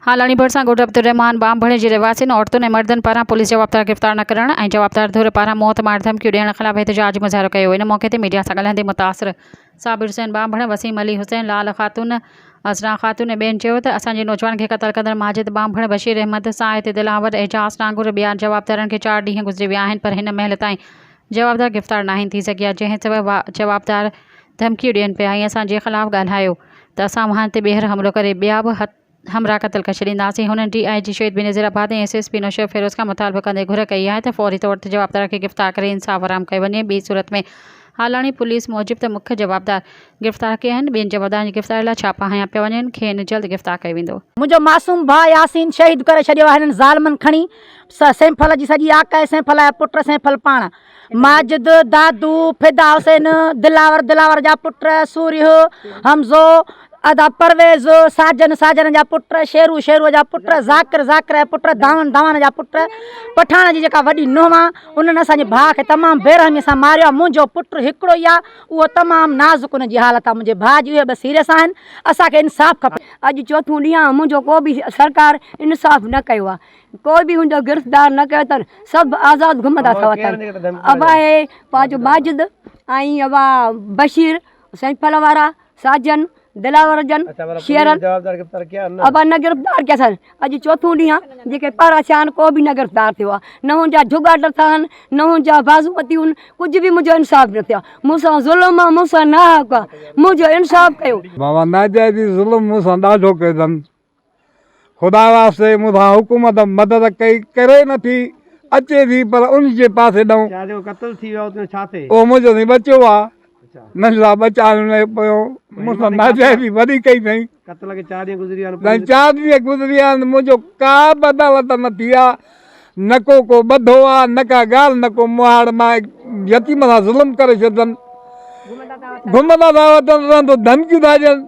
هالاڻي ڀرسان ڳوٺ عبدالرحمان ٻانڀڻ جي رهواسين عورتن ۽ مردن پاران پوليس جوابدار گرفتار نه ڪرڻ ۽ جوابدار ڌر پاران موت مار ڌمڪيون ڏيڻ خلاف احتجاج مظاهرو ڪيو ان موقعي تي ميڊيا سان ڳالهائيندي متاثر صابر حسين ٻانڀڻ، وسيم علي حسين، لال خاتون، عذرا خاتون ۽ ٻين چيو ته اسان جي نوجوان کي قتل ڪندڙ ماجد ٻانڀڻ، بشير احمد، ساهت دلاور، اعجاز ٽانگر ٻيا جوابدارن کي چار ڏينهن گذري ويا آهن پر هن مهل تائين جوابدار گرفتار ناهن ٿي سگهيا جنهن سبب جوابدار ڌمڪيون ڏين پيا ۽ اسان جي خلاف ڳالهايو ته اسان اوهان تي ٻيهر حملو ڪري ٻيا به همراهه قتل ڪري ڇڏينداسين. هنن ڊي I جي شهيد بينظير آباد ۽ ايس ايس پي نوشهروفيروز کان مطالبو ڪندي گهر ڪئي آهي ته فوري طور تي جوابدار کي گرفتار ڪري انصاف فراهم ڪيو وڃي ٻي صورت ۾ هالاڻي پوليس موجب ته مک جوابدار گرفتار ڪيا آهن ٻين جوابدارن جي گرفتاري لاء ڇاپا هنيا پيا وڃن کين جلد گرفتار ڪيو ويندو. منهنجو معصوم ڀاء ياسين شهيد ڪري ڇڏيو آهي هنن ظالمن کڻي سينڦل جي سڄي آڪهه سينڦل جا پٽ سينڦل پاڻ ماجد، دادو، فدا حسين، دلاور، دلاور جا پٽ، سورهيه، حمزو، ادا پرويز، ساجن، ساجن جا پٽ، شيرو، شيروء جا پٽ، ذاڪر، ذاڪر جا پٽ، داون، داوان جا پٽ، پٺاڻ جي جيڪا وڏي نونهن آ، انهن اسان جي ڀاء کي تمام بيرحميء سان ماريو آ، منهنجو پٽ هڪڙو ئي آ، اهو تمام نازڪ ان جي حالت آ، منهنجي ڀاء جي اهي به سيريس آهن، اسان کي انصاف کپي. اڄ چوٿون ڏينهن آ، منهنجو ڪو به سرڪار انصاف نه ڪيو آ. ڪو به هن جو گرفتار نه ڪيو اٿن سڀ آزاد گهمندا ٿا وتن ابا هي پنهنجو ماجد ۽ ابا بشير سائين ڦل وارا ساجن دلاور جن شيرن ابا نه گرفتار ڪيا اٿن اڄ چوٿون ڏينهن آ جيڪي پارا ٿيا آهن ڪو به نه گرفتار ٿيو آ نه هن جا جهڳا ڊٿا آهن نه هن جا بازو ورتيون آهن ڪجهه به منهنجو انصاف نه ٿيو آ مون سان ظلم آ مون سان ناحق آ منهنجو انصاف ڪيو. بابا ناجائزي ظلم مون سان ڏاڍو ڪيو اٿن خدا واسطي مون سان حڪومت مدد ڪئي ڪري نه ٿي اچي ٿي پر ان جي پاسي ڏئون ڇا جيڪو قتل ٿي ويو تنهنجو ڇا ٿئي؟ اهو منهنجو سائين ٻچو آ ننڍڙا ٻچا آهن ان جو پويون مون سان ناجائزي وڏي ڪئي اٿئي قتل کي چار ڏينهن گذري ويا آهن سائين چار ڏينهن گذري ويا آهن منهنجو ڪا به عدالت نه ٿي آ نه ڪو ڪو ٻڌو آ نه ڪا ڳالهه نه ڪو مهاڙ مان يتيم سان ظلم ڪري ڇڏن گهمندا ٿا وتن رهندو ڌمڪيون ٿا ڏين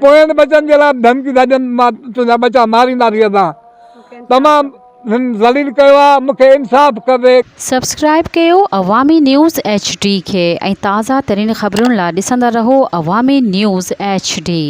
پوين ٻچن جي لاء به ڌمڪيون ٿا ڏين مان تنهنجا ٻچا مارينداسين اسان تمام هن ذليل ڪيو آ مون کي انصاف کپي. سبسڪرائيب ڪيو عوامي نيوز ايڇ ڊي کي ۽ تازه ترين خبرن لا ڏسندا رهو عوامي نيوز ايڇ ڊي.